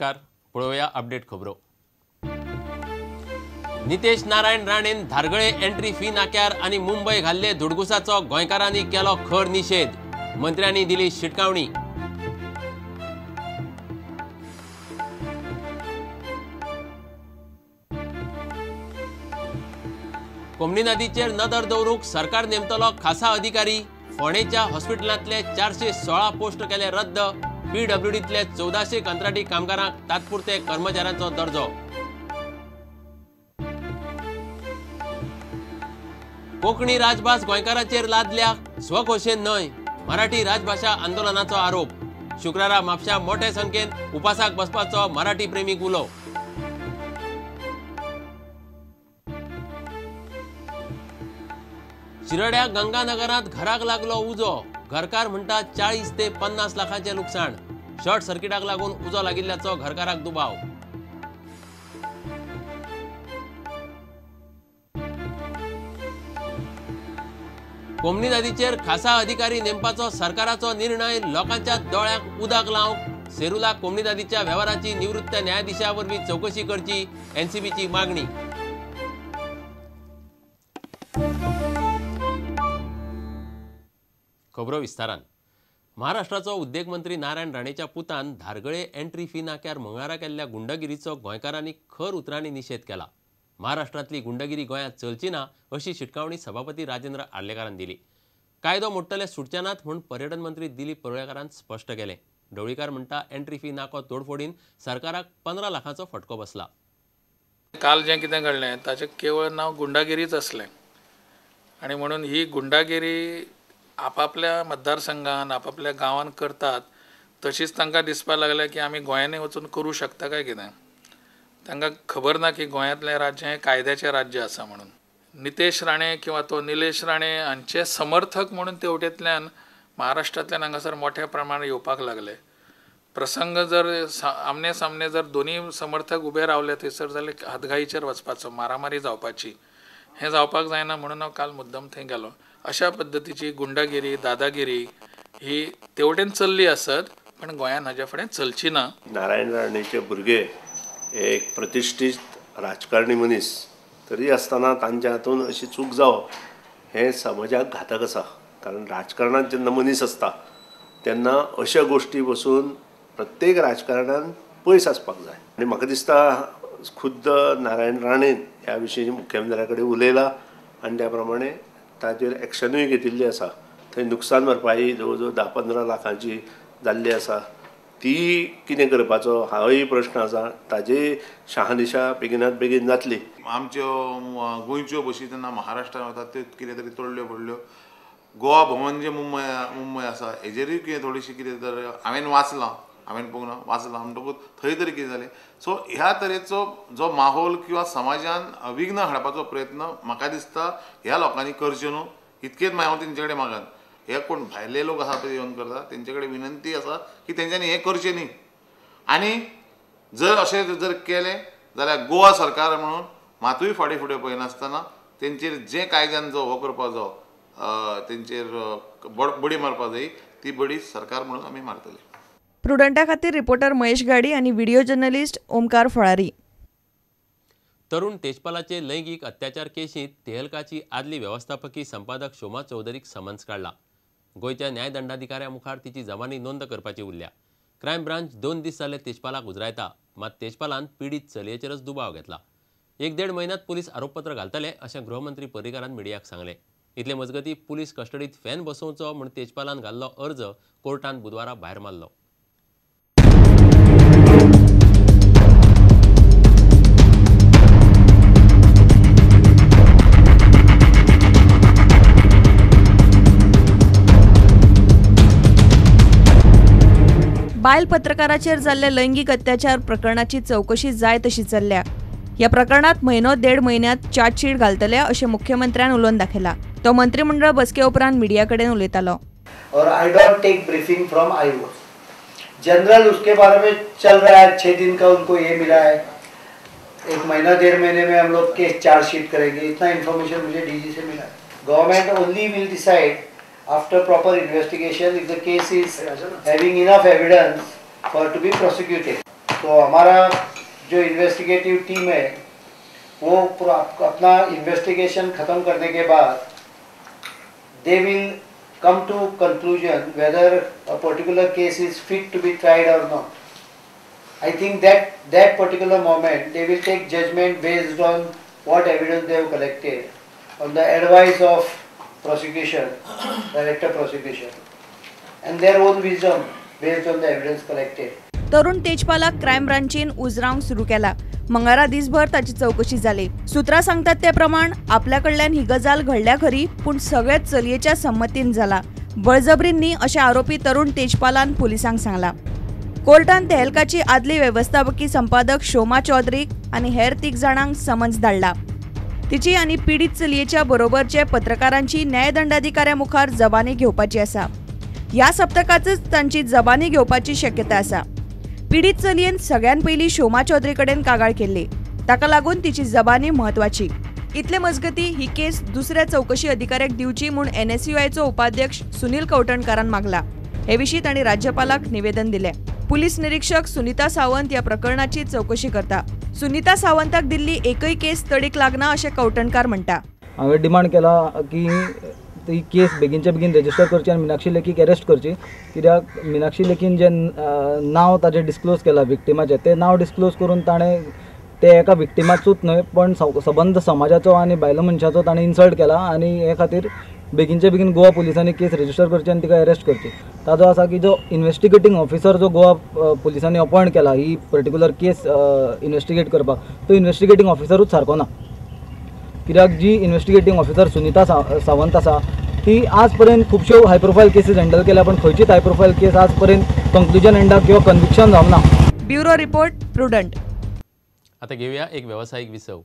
नमस्कार, पळोवया अपडेट खबरो। नितेश नारायण राणेन धारगळे एंट्री फी नाक्यार आनी मुंबय घाल्ले धुडगुसाचो गोंयकारांनी केलो खर निशेध, मंत्र्यांनी दिली शिटकावणी। कोमणी नदीचेर नदर दवरूंक सरकार नेमतलो खासा अधिकारी, फोंडेच्या हॉस्पिटलांतले 416 पोस्ट केले रद्द, पीडब्ल्यूडींतले 1400 कंत्राटी कामगारांक तात्पुरते कर्मचाऱ्यांचो दर्जो। कोंकणी राजभास गोंयकारांचेर लादल्या, स्वघोशेन न्हय, मराठी राजभाशा आंदोलनाचो आरोप। शुक्रारा म्हापश्यां मोठे संख्येन उपासाक बसपाचो मराठी प्रेमीक उलो। शिरड्या गंगानगरांत घराक लागलो उजो, घरकार म्हणटा 40 ते 50 लाखांचें लुकसाण, शॉर्ट सर्किटाक लागून उजो लागिल्ल्याचो घरकाराक दुबाव। कोमणी नदीचेर खासा अधिकारी नेमपाचो सरकाराचो निर्णय लोकांच्या दोळ्यांक उदक लावंक, सेरुला कोमणी नदीच्या वेव्हाराची निवृत्त न्यायाधीशा वरवीं चवकशी करची, एनसीबीची मागणी। खबरो विस्तारान। महाराष्ट्राचो उद्देग मंत्री नारायण राणेच्या पुतान धारगळे एंट्री फी नाक्यार मंगळारा केल्ल्या गुंडगिरीचो गोंयकारांनी खर उतरांनी निशेध केला। महाराष्ट्रांतली गुंडगिरी गोंयांत चलची ना अशी शिटकावणी सभापती राजेंद्र आर्लेकारान दिली। कायदो मोडटले सुटचे नात म्हूण पर्यटन मंत्री दिलीप परुळेकारान स्पश्ट केलें। ढवळीकार म्हणटा एंट्री फी नाको तोडफोडीन सरकाराक 15 लाखांचो फटको बसला। काल जें कितें घडलें ताचें केवळ नांव गुंडागिरीच आसलें आनी म्हणून ही गुंडागिरी आपापल्या मतदारसंघान आपापल्या गांवान करतात, तशीच तांकां दिसपाक लागलें की आमी गोंयांनी वचून करूं शकता काय कितें। तांकां खबर ना की गोंयांतलें राज्य हें कायद्याचें राज्य आसा म्हणून। नितेश राणे किंवा तो निलेश राणे हांचे समर्थक म्हणून तेवटेंतल्यान महाराष्ट्रांतल्यान हांगासर मोठ्या प्रमाणात येवपाक लागले। प्रसंग जर आमने सामने जर दोनी समर्थक उबे रावले थंयसर जाल्यार हातघाईचेर वचपाचो, मारामारी जावपाची, हें जावपाक जायना म्हणून हांव काल मुद्दम थंय गेलो। अशा पद्दतीची गुंडागिरी दादागिरी ही तेवटेन चल्ली आसत पण गोंयांत हाज्या फुडें चलची ना। नारायण राणेचे भुरगे एक प्रतिश्ठीत राजकारणी मनीस तरी आसतना तांच्या हातून अशी चूक जावप हें समाजाक घातक आसा। कारण राजकारणांत जेन्ना मनीस आसता तेन्ना अश्या गोश्टी पसून प्रत्येक राजकारणान पयस आसपाक जाय। आनी म्हाका दिसता खुद्द नारायण राणेन ह्या विशीं मुख्यमंत्र्या कडेन उलयला आनी त्या प्रमाणे ताचेर एक्शनूय घेतिल्ली आसा। थंय नुकसान भरपाई जवळ जवळ 10-15 लाखांची जाल्ली आसा, ती कितें करपाचो हाय प्रश्न आसा। ताजे शहानिशा बेगिनात बेगीन जातली। आमच्यो गोंयच्यो बशी जेन्ना महाराष्ट्रान वतात त्यो कितें तरी तोडल्यो पडल्यो। गोवा भवन जे मुंबय आसा हेजेरूय कितें थोडीशी कितें तर हांवें वाचलां, हांवें पळोवंक ना, वाचलां म्हणटकूच थंय तरी कितें जालें। सो ह्या तरेचो जो माहोल किंवा समाजान विघ्न हाडपाचो प्रयत्न म्हाका दिसता ह्या लोकांनी करचें न्हू, इतकेच हांव तेंचे कडेन मागन। हे कोण भायले लोक आसा पळय येवन करता तेंचे कडेन विनंती आसा की तेंच्यांनी हें करचें न्ही आनी जर अशें जर केलें जाल्यार गोवा सरकार म्हणून मातूय फाटीं फुडें पळयनासतना तेंचेर जे कायद्यान जो हो करपा जावो तेंचेर बडी मारपा जाय ती बडी सरकार म्हणून आमी मारतले। प्रुडंटा खातीर रिपोर्टर महेश गाडी आणि व्हिडिओ जर्नलिस्ट ओमकार फळारी। तरुण तेजपालाचे लैंगिक अत्याचार केशींत तेहलकाची आदली वेवस्थापकी संपादक शोमा चौधरीक समन्स काडला। गोंयच्या न्यायदंडाधिकाऱ्या मुखार तिची जमानी नोंद करपाची उरल्या। क्रायम ब्रांच 2 दीस जाले तेजपालाक उजरायता, मात तेजपालान पिडीत चलयेचेरच दुबाव घेतला। 1-1.5 म्हयन्यांत पुलीस आरोपपत्र घालतले अशें गृहमंत्री पर्रीकारान मिडियाक सांगलें। इतले मजगतीं पुलीस कस्टडीत फॅन बसोवचो म्हूण तेजपालान घाल्लो अर्ज कोर्टान बुधवारा भायर मारलो। बायल पत्रकाराचेर जाल्ले लैंगिक अत्याचार प्रकरणाची चवकशी जाय तशी चल्ल्या। ह्या प्रकरणात म्हयनो देड म्हयन्यांत चार्जशीट घालतले अशें मुख्यमंत्र्यान उलोवन दाखयला। तो मंत्रिमंडळ बसके उपरांत मीडिया कडेन उलयतालो। और I don't take briefing from IO general, उसके बारे में चल रहा है, 6 दिन का उनको ये मिला है, 1 महीना 1.5 महीने में हम लोग केस चार्जशीट करेंगे, इतना इन्फॉर्मेशन मुझे डीजी से मिला। Government only will decide after proper investigation if the case is having enough evidence for to be prosecuted. तो हमारा जो इन्वेस्टिगेटिव टीम है वो पूरा अपना इन्वेस्टिगेशन ख़त्म करने के बाद they will come to conclusion whether a particular case is fit to be tried or not. I think that that particular moment they will take judgment based on what evidence they have collected, on the advice of prosecution, director prosecution, and their own wisdom based on the evidence collected. Tarun तेजपालाक crime ब्रांचीन उजरावंक सुरू केला. मंगळारा दिसभर ताची चवकशी जाली. सूत्रां सांगतात ते प्रमाण आपल्या कडल्यान ही गजाल घडल्या खरी, पूण सगळेच चलयेच्या संमतीन जाला, बळजबरीन न्ही अशें आरोपी तरुण तेजपालान पुलिसांक सांगला. कोर्टान तेहलकाची आदली वेवस्थापकी संपादक शोमा चौधरीक आनी हेर 3 जाणांक समन्स धाडला. तिची आनी पिडीत चलयेच्या बरोबरचे पत्रकारांची न्यायदंडाधिकाऱ्या मुखार जबानी घेवपाची आसा. ह्या सप्तकांतच तांची जबानी घेवपाची शक्यता आसा. पीडित चलयेन सगळ्यान पयलीं शोमा चौधरी कडेन कागाळ केल्ली, ताका लागून तिची जबानी म्हत्वाची. इतले मजगती ही केस दुसऱ्या चवकशी अधिकाऱ्याक दिवची म्हूण एनएसयूआयचो उपाध्यक्ष सुनील कवठणकारान मागला. हे विशीं तांणी राज्यपालाक निवेदन दिलें. पुलीस निरीक्षक सुनीता सावंत ह्या प्रकरणाची चवकशी करता. सुनीता सावंताक दिल्ली एकय केस तडीक लागना अशें कवठणकार म्हणटा. हांवें डिमांड केला की ती केस बेगीनच्या बेगीन रेजिस्टर करची आनी मिनाक्षी लेखीक अरेस्ट करची, कित्याक मिनाक्षी लेखीन जें नांव ताजें डिस्क्लोज केलां विक्टिमाचें, तें नांव डिस्क्लोज करून ताणें तें एका विक्टिमाचूच न्हय पण सबंद समाजाचो आनी बायलो मनशाचो ताणें इन्सल्ट केला आनी हे खातीर बेगीनच्या बेगीन गोवा पुलिसांनी केस रेजिस्टर करची आनी तिका अरेस्ट करची. ताजो आसा की जो इन्वेस्टिगेटींग ऑफिसर जो गोवा पुलिसांनी अपॉयंट केला ही पर्टिक्युलर केस इन्वेस्टिगेट करपाक, तो इन्वेस्टिगेटींग ऑफिसरूच सारको ना, कित्याक जी इन्वेस्टिगेटींग ऑफिसर सुनीता सावंत आसा ती आज पर्यंत खुबश्यो हाय प्रोफायल केसीस हँडल केल्या, पण खंयचीच हाय प्रोफायल केस आज पर्यंत कंक्लुजन एंडाक किंवा कन्विक्शन जावंक ना. Bureau report, Prudent. आता घेऊया एक व्यावसायिक विसव.